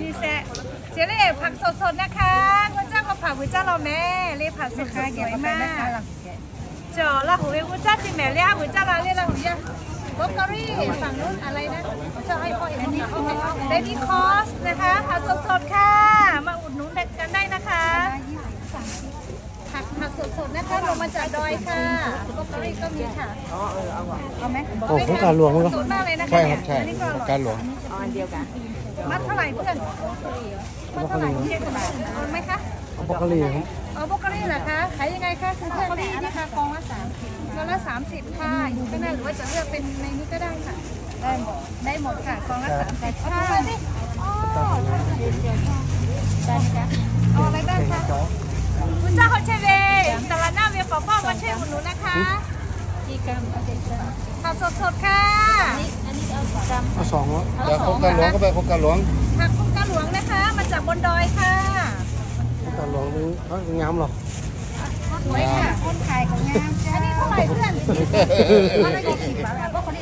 นี่แซะ เสียเลย ผักสดๆนะคะ คุณเจ้าก็ผัก คุณเจ้าเราแม่เลย ผักสดๆ สวยมาก เจ้า Lahu ve คุณเจ้า ceˇ mehˍ le, คุณเจ้า Lahu ve บรอกโคลี ฝั่งนู้นอะไรนะ เจ้า ให้พ่อเห็น เบบี้คอสนะคะ ผักสดๆค่ะ มาอุดหนุนกันได้นะคะ ผัก ผักสดๆนะคะ ลงมาจากดอยค่ะ บรอกโคลีก็มีค่ะ เอาไหม โอ้ โครงการหลวง สดมากเลยนะคะ ใช่ครับ ใช่ อันนี้ก็อร่อย โครงการหลวง เอาอันเดียวกัน มัดเท่าไหร่เพื่อน มัดเท่าไหร่ เอาไหมคะ เอาบรอกโคลีครับ เอาบรอกโคลีเหรอคะ ขายยังไงคะ คือเพื่อนแม่นะคะ กองละสามสิบ กองละสามสิบค่ะ อยู่ข้างหน้า หรือว่าจะเลือกเป็นในนี้ก็ได้ค่ะ ได้หมด ได้หมดค่ะ กองละสามสิบค่ะ เอาอะไรบ้างคะ คุณเจ้า เขาใช่เวย ตลาดหน้าเวียงป่าเป้า มาช่วยอุดหนุนนะคะ ผักสดๆค่ะ เอาสองเหรอ เอาสอง โครงการหลวงก็ไป โครงการหลวง ผักโครงการหลวงนะคะ มาจากบนดอยค่ะ โครงการหลวงนี่งามเหรอ สวยค่ะ คนขายก็งามจ้า อันนี้เท่าไหร่เพื่อน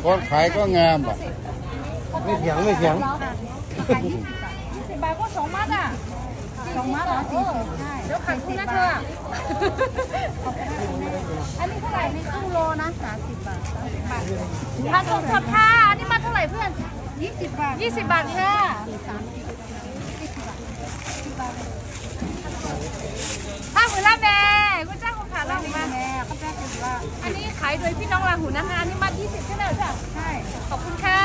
คนขายก็งามอ่ะ ไม่เถียง ไม่เถียง ยี่สิบบาทก็สองมัดอ่ะ สองมัดเหรอ สี่สิบ ใช่ เดี๋ยวขาดทุนนะเธอ อันนี้เท่าไหร่ ในตู้โลนะ สามสิบบาท สามสิบบาท ผักสดๆค่ะ อันนี้มัดเท่าไหร่เพื่อน ยี่สิบบาท ยี่สิบบาทค่ะ ถ้ามือละแม่ คุณเจ้า คุณขา เล่ามา อันนี้ขายโดยพี่น้องลาหูนะคะ อันนี้มัดยี่สิบใช่ไหมจ๊ะ ใช่ ขอบคุณค่ะ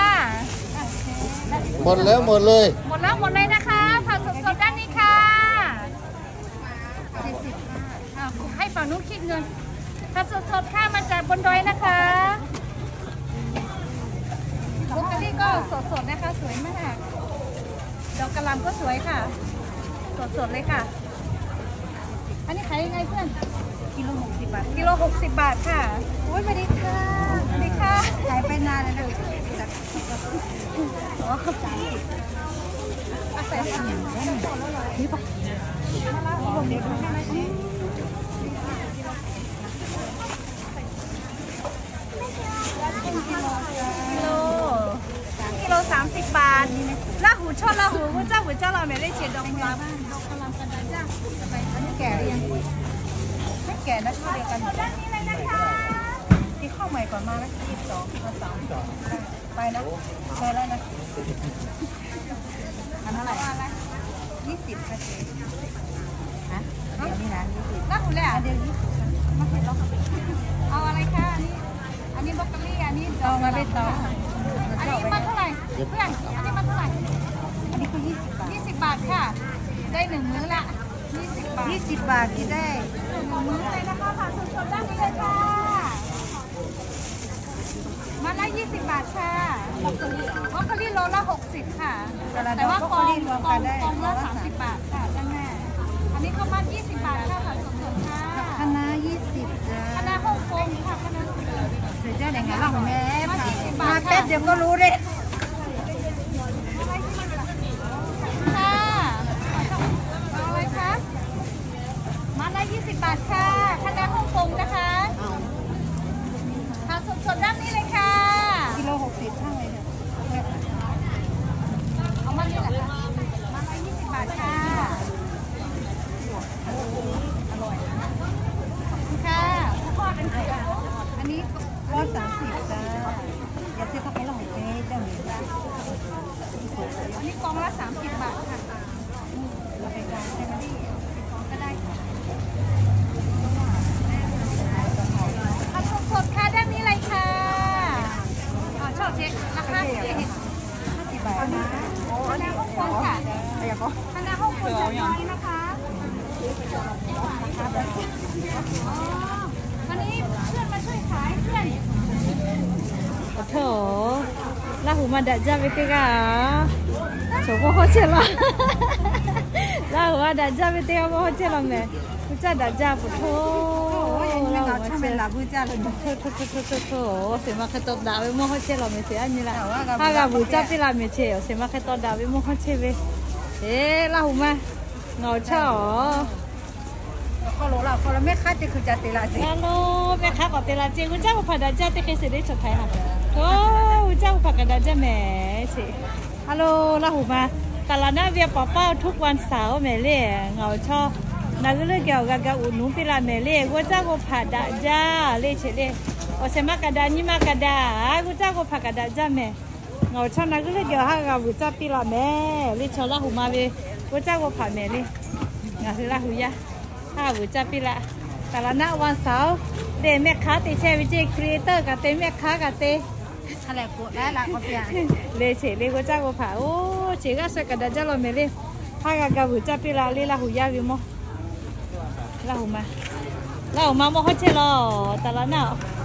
หมดแล้วหมดเลย หมดแล้วหมดเลยนะคะ ผักสดๆด้านนี้ค่ะ อ่ะ ให้ฝั่งนู้นคิดเงิน ผักสดๆค่ะ มาจากบนดอยนะคะ บรอกโคลีก็สดๆนะคะ สวยมาก ดอกกะหล่ำก็สวยค่ะ สดๆเลยค่ะ อันนี้ขายยังไงเพื่อน กิโลหกสิบบาท กิโลหกสิบบาทค่ะ โอ้ย สวัสดีค่ะ สวัสดีค่ะ ขายไปนานแล้วนะ อ๋อ อาศัยค่ะ นี่ปะ กิโล กิโลสามสิบบาท ลาหู ชอบลาหู คุณเจ้า คุณเจ้า เราไม่ได้เสียดอกกุหลาบ ดอกกะหล่ำกระดาษจ้ะ อันนี้แก่หรือยัง ไม่แก่นะ เท่าเดียวกัน ด้านนี้เลยนะคะ ที่เข้าใหม่ก่อนมานะ ยี่สิบสอง มาสาม ไปนะ เจอแล้วนะ อันเท่าไหร่ ยี่สิบค่ะเจ๊ ฮะ เดี๋ยวนี้นะ ยี่สิบ แล้วคุณแหละ เดี๋ยวยี่สิบ ค่ะ มาเสร็จแล้วค่ะ เอาอะไรคะ อันนี้ อันนี้บรอกโคลี อันนี้ เอามาเป็นตอง อันนี้มาเท่าไหร่ เพื่อน อันนี้มาเท่าไหร่ อันนี้ก็ยี่สิบบาท ยี่สิบบาทค่ะ ได้หนึ่งมื้อละ ยี่สิบบาท ยี่สิบบาทที่ได้ หนึ่งมื้อเลยนะคะ ผักสดๆด้านนี้เลยค่ะ มัดละยี่สิบบาทค่ะ บรอกโคลี โลละหกสิบค่ะ แต่ว่ากอง กอง กองละสามสิบบาทค่ะ ด้านหน้า อันนี้ก็มัดยี่สิบบาทค่ะ ผักสดๆค่ะ คะน้ายี่สิบจ้า คะน้าฮ่องกงค่ะ คะน้าฮ่องกง เดี๋ยวเจ้าไหนไงบ้างแม่ มายี่สิบบาทค่ะ มาแป๊บเดียวก็รู้เลย ค่ะ เอาอะไรคะ มัดละยี่สิบบาทค่ะ คะน้าฮ่องกงนะคะ ผักสดๆด้านนี้เลยค่ะ กิโลหกสิบเท่าไหร่เนี่ย เอามัดนี่แหละค่ะ มัดละยี่สิบบาทค่ะ อร่อยนะ ขอบคุณค่ะ ทอดเป็นไข่อะ อันนี้ก็สามสิบจ้า อย่าซื้อเข้าไปหรอกเจ๊ เจ้าหนี้จ้า อันนี้กองละสามสิบบาทค่ะ ผักสดๆค่ะ ด้านนี้เลยค่ะ อ๋อ ชอบเจ๊ ราคาเจ๊ ห้าสิบบาทนะ คะน้าฮ่องกงค่ะ คะน้าฮ่องกงจากดอยนะคะ อ๋อ วันนี้เพื่อนมาช่วยขาย เพื่อน โอ้โห Lahu ma daꞈ jaˇ ve teˇ g'aˇ, chaw mawˇ hawˉ chehˇ laˇ. Lahu ma daꞈ jaˇ ve teˇ g'aˇ mawˇ hawˉ chehˇ law mehˍ. G'uˇ caˇ daꞈ jaˇ peuˬ hto. Lahu ma chehˇ, hto hto hto hto hto, awˬ shehˍ ma hk'e taw daꞈ ve mawˇ hawˉ chehˇ law mehˍ ce a nyi la. Haˉ g'a vuiˬ caˇ piˇ la mehˍ ce, awˬ shehˍ ma hk'e taw daꞈ ve mawˇ hawˉ chehˇ ve. Eˬ, Lahu ma, ngaˬ awˬ chaˇ awˬ แม่ค้า แม่ค้า k'awꞈ te la ce, g'uˇ caˇ ve hpaˍ daꞈ jaˇ teˇ hk'e sheˍ deˇ chaw htaiˍ ha. G'uˇ caˇ ve hpaˍ kaꞈ daꞈ jaˇ mehˍ ce. Alo, Lahu ma. Taˍ laˍ naˆ ve paˍ paˇ awˬ htuˉ k'o a shaˍ oˇ mehˍ le. Ngaˬ awˬ chawˇ na g'uˇ leuˉ geh awˬ g'a ga uiˍ nuˇ piˇ laˇ mehˍ le. G'uˇ caˇ g'uˇ hpaꞈ daꞈ jaˇ le cheˬ le. Awˬ shehˍ maˇ k'a daꞈ, nyiˇ maˇ k'a daꞈ, g'uˇ caˇ g'uˇ hpaꞈ kaꞈ daꞈ jaˇ mehˍ. Ngaˬ awˬ chawˇ na g'uˇ leuˉ geh awˬ haˉ g'a vuiˬ caˇ piˇ laˇ mehˍ le. Chaw Laˇ huˍ ma ve g'uˇ caˇ g'uˇ hpaꞈ mehˍ le. Ngaˬ hui Laˇ huˍ yaˇ haˉ g'a vuiˬ caˇ piˇ laˇ. Taˍ laˍ naˆ a shaˍ oˇ, te mehˆ hk'aˉ te chehˇ ve ceˇ, creator kaꞈ te, mehˆ hk'aˉ kaꞈ te le cheˬ le. G'uˇ caˇ g'uˇ hpaꞈ oˇ, cheˬ g'aˇ suh kaꞈ daꞈ jaˇ law mehˍ le. Haˉ g'a ga vuiˬ caˇ piˇ laˇ le Laˇ huˍ yaˇ ve mawˇ. Laˇ huˍ ma, Laˇ huˍ ma mawˇ hawˉ chehˇ law. Taˍ laˍ naˆ